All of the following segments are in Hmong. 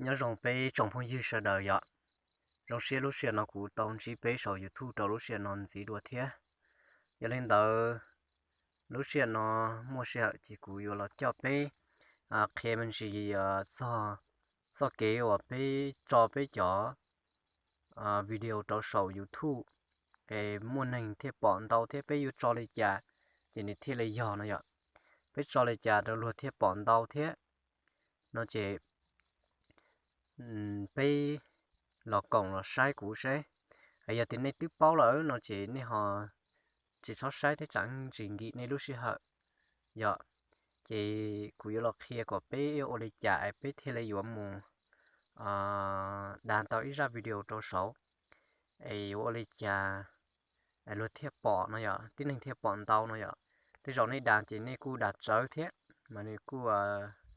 Nyob zoo peb tsoom phooj ywg sawv daws yom. Zoo siab lub sij hawm no kuv tau ntsib peb saum YouTube rau lub sij hawm no ntxiv dua thiab. Yog li ntawd, lub sij hawm no muaj sij hawm ces kuv yuav los coj peb qhia me ntsis txog txoj kev uas peb tso peb cov video rau saum YouTube es muaj neeg thiaj pom ntau thiab peb yuav tso li cas ces nws thiaj li yog no yom. Peb tso li cas rau luag thiaj pom ntau thiab no ces peb los koom los saib kuv seb. Yog tias nej twb paub lawm no ces nej ho tsis txhob saib thiab tsam tsis nkim nej lub sij hawm yom. Ces kuv yuav los qhia kom peb ua li cas es peb thiaj li yuav mus dag tau ib zaj video rau saud es yuav ua li cas luag thiaj pom no yom, tib neeg thiaj pom ntau no yom. Tej zaum nej dag ces nej kuj dag tsawv thiab mas nws kuj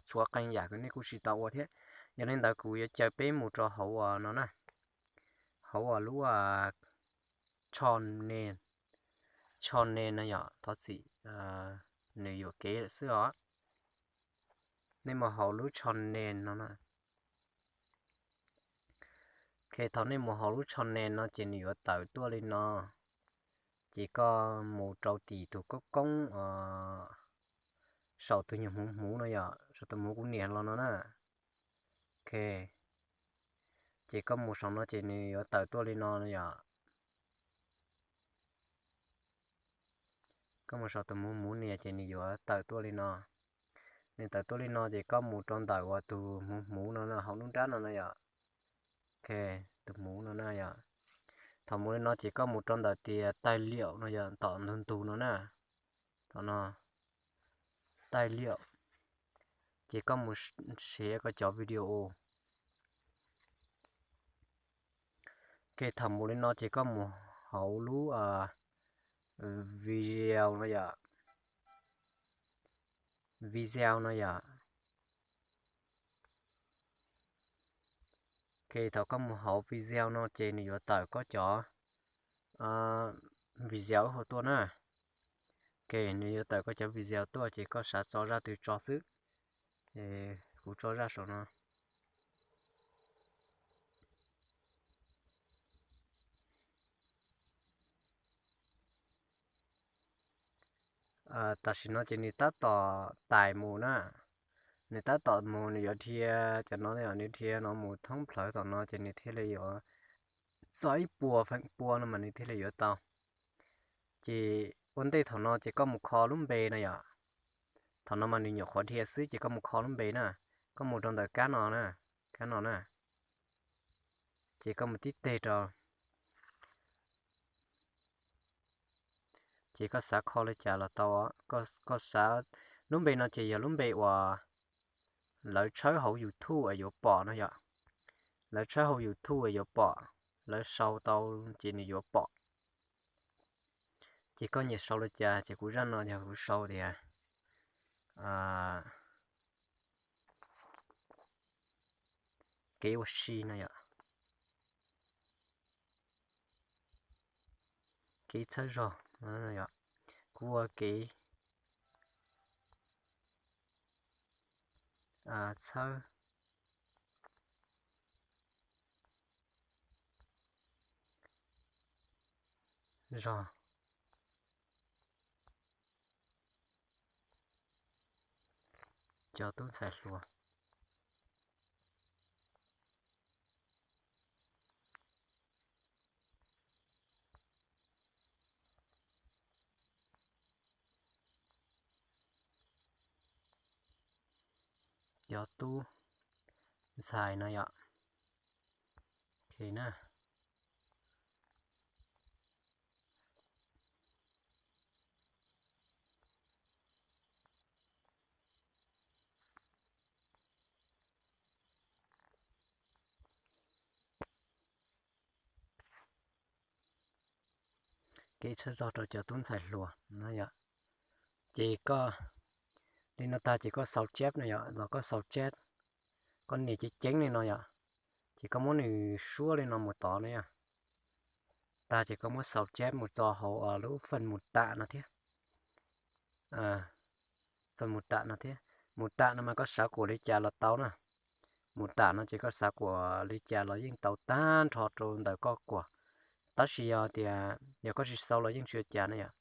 tshuav qee yam uas nej kuj tsis tau ua thiab. Yog li ntawd kuv yuav caw peb mus rau hauv no na, hauv lub channel, channel no yom, thov txim, nws yuam kev lawm xwb os. Nej mus hauv lub channel no na. Ok, thaum nej mus hauv lub channel no ces nws yuav tawm tuaj li no. Ces koj mus rau tim tus koob koob saum tus nyuag hmuv hmuv no yom, saum tus hmuv kuv nias los no na. Ok, ces koj mus saum no ces nws yuav tawm tuaj li no no yom. Koj mus saum tus hmuv hmuv nias ces nws yuav tawm tuaj li no. Nws tawm tuaj li no ces koj mus rau ntawm uas tus hmuv hmuv no hauv lub nrab no na yom. Ok, tus hmuv no na yom. Thaum mus li no ces koj mus rau ntawm tias taij liaum no yom, tom ntug ntug no na. Tom no, taij liaum. Ces koj mus sev koj cov video. Ok, thaum mus li no ces koj mus hauv lub video no yom, video no yom. Ok, thaum koj mus hauv video no ces nws yuav tawm koj cov video hauv tuaj na. Ok, nws yuav tawm koj cov video tuaj ces koj xav tso zaj twg tso xwb. Kuv tso zaj saum no. Tam sim no ces nws tab tom tais mus na. Nws tab tom mus, nws yuav dhia cov no, nws dhia no mus thoob plawv tom no ces nws thiaj li yuav txog ib puas feem pua no mas nws thiaj li yuav tau. Ces ua ntej thaum no ces koj mus kho lub npe no yom. Thaum no mas nws nyuam qhuav dhia xwb ces koj mus kho lub npe na. Koj mus rau ntawm kab no na, kab no na. Ces koj mus tib teg rau. Ces koj xav kho li cas los tau. Koj xav, lub npe no ces yog lub npe uas lawv tshawb hauv YouTube es yuav pom no yom. Lawv tshawb hauv YouTube es yuav pom, lawv sau tau ces nws yuav pom. Ces koj nyiam sau li cas ces kuv zaj no yog kuv sau tias kev ua si no yom. Kev txhawb zog, kuv ua kev txhawb zog cov tub ntxhais hluas. Cov tub ntxhais no yom. Ok na. Kev txhawb zog rau cov tub ntxhais hluas no yom. Ces koj, li no tag ces koj sau chép no yom, los koj sau chép, koj nias ceev ceev li no yom. Ces koj muab nws suab li no mus tod na yom. Tag ces koj muab sau chép mus txog hauv lub phần mô tả no thiab. Phần mô tả no thiab. Mô tả no mas koj xav kuam li cas los tau na. mus tam no ces koj xav kuam li cas los yeej tau tag nrho rau ntawm koj kuam. Tab sis yog tias yog koj tsis sau los yeej tsis ua cas na yom.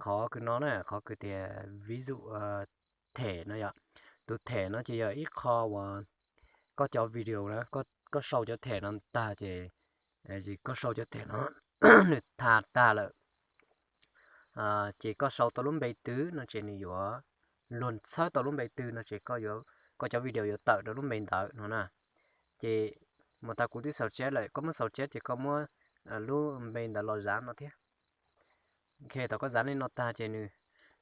Qhov kws no na, qhov kws tias ví dụ them no yom. Tus them no ces yog ib qho uas koj cov video na, koj sau cov them no tag ces, koj sau cov them no nws tham tag lawm, ces koj sau tau lub npe twg no ces nws yuav luag txhawb tau lub npe twg no ces koj cov video yuav tawm rau lub npe ntawd no na. Ces mus tag kuv twb xaus tseb lawm, koj muab xaus tseb ces koj muab lub npe ntawd los zav no thiab. Ok, thaum koj zav li no tag ces nws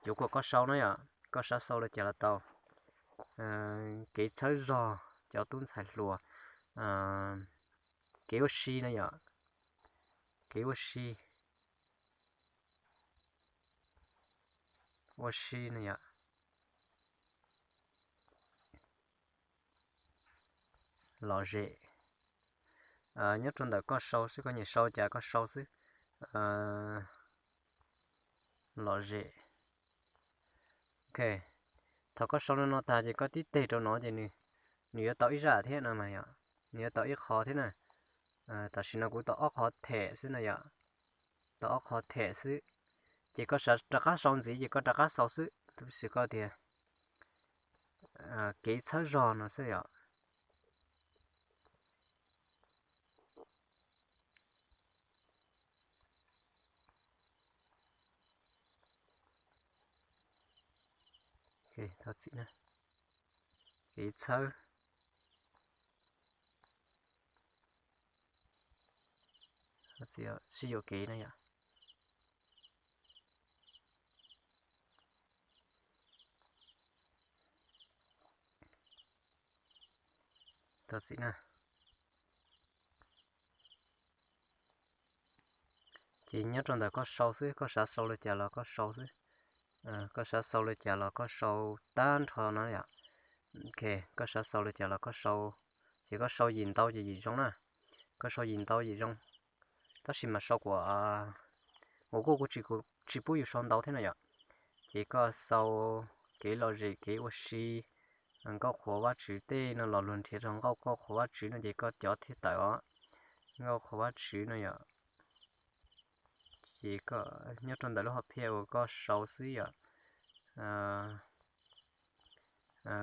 yuav kom koj sau na yom, koj xav sau li cas los tau. Kev txhawb zog cov tub ntxhais hluas, kev ua si na yom, kev ua si, ua si na yom, lom zem. Nyob rau ntawm koj sau xwb, koj nyiam sau cas koj sau xwb. Lom zem. Ok, thaum koj sau li no tag ces koj tib teg rau no ces nws, nws yuav tau ib zaj thiab no mas yom, nws yuav tau ib qho thiab na. Tam sim no kuv tau ob qho them xwb no yom, tau ob qho them xwb. Ces koj rov qab sau ntxiv ces koj rov qab sau xwb, tab sis koj tias kev txhawb zog no xwb yom. Thov txim na, kev txhawb, sib yuam kev na yom. Thov txim na. Ces nyob rau ntawm koj sau xwb, koj xav sau li cas los koj sau xwb. Koj xav sau li cas los koj sau tag nrho no yom. Ok, koj xav sau li cas los koj sau, ces koj sau yim ntau ces yim zoo na. Koj sau yim ntau yim zoo, tab sis mas sau kuam, kuv kuj kuv tsis pub yus sau ntau thiab no yom. Ces koj sau kev lom zem, kev ua si, nkauj qhuas Vajtswv tej no los luag nrhiav rau nkauj, nkauj qhuas Vajtswv no ces koj cov thiaj tawm os. Nkauj qhuas Vajtswv no yom. Ces nyob rau ntawm lub hom phiaj uas koj sau xwb yom.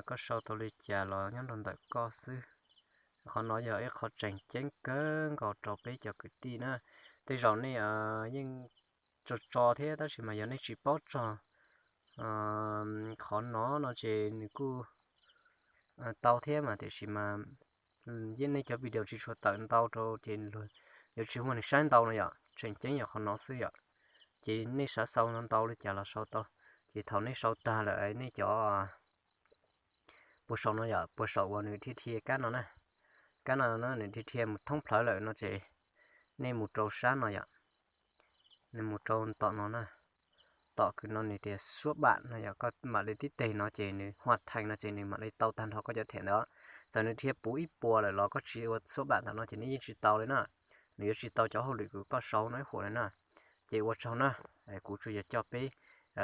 Koj sau tau li cas los nyob rau ntawm koj xwb. Qhov no yog ib qho tseem ceeb kawg nkaus rau peb cov kwv tij na. Tej zaum nej yeej tso tso thiab tab sis mas yog nej tsis paub txog qhov no no ces nws kuj tau thiab mas, tiam sis mas yeej nej cov video tsis tshua tawm ntau rau ces yuav tsis muaj neeg saib ntau no yom. Tseem ceeb yog qhov no xwb yom. Ces nej xav sau ntau li cas los sau tau. Ces thaum nej sau tag lawm nej cov puag saum no yom, puag saum uas nws dhia dhia kab no na, kab no nws dhia dhia mus thoob plhawv lawm no ces nej mus rau sab no yom, nws mus rau tom no na, tom kws no nws tias suab bam no yom, koj mam li tib teg no ces nws huaj theem no ces nws mam li tau tag nrho koj cov them ntawd. Txawm nws dhia puv ib puas lawm los koj tsis ua suab bam ntawm no ces nws yeej tsis tau li na. Nws yuav tsis tau cov hauj lwm kws koj sau no ib huam li na. Ces ua tsaug na, kuv tsuas yog coj peb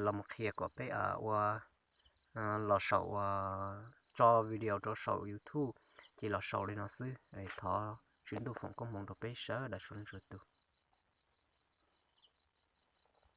los mus qhia kom peb ua los saum uas tso video rau saum YouTube, ces los saum li no xwb. Thov Tswv Ntuj foom koob hmoov rau peb sawv daws txhua leej txhua tus.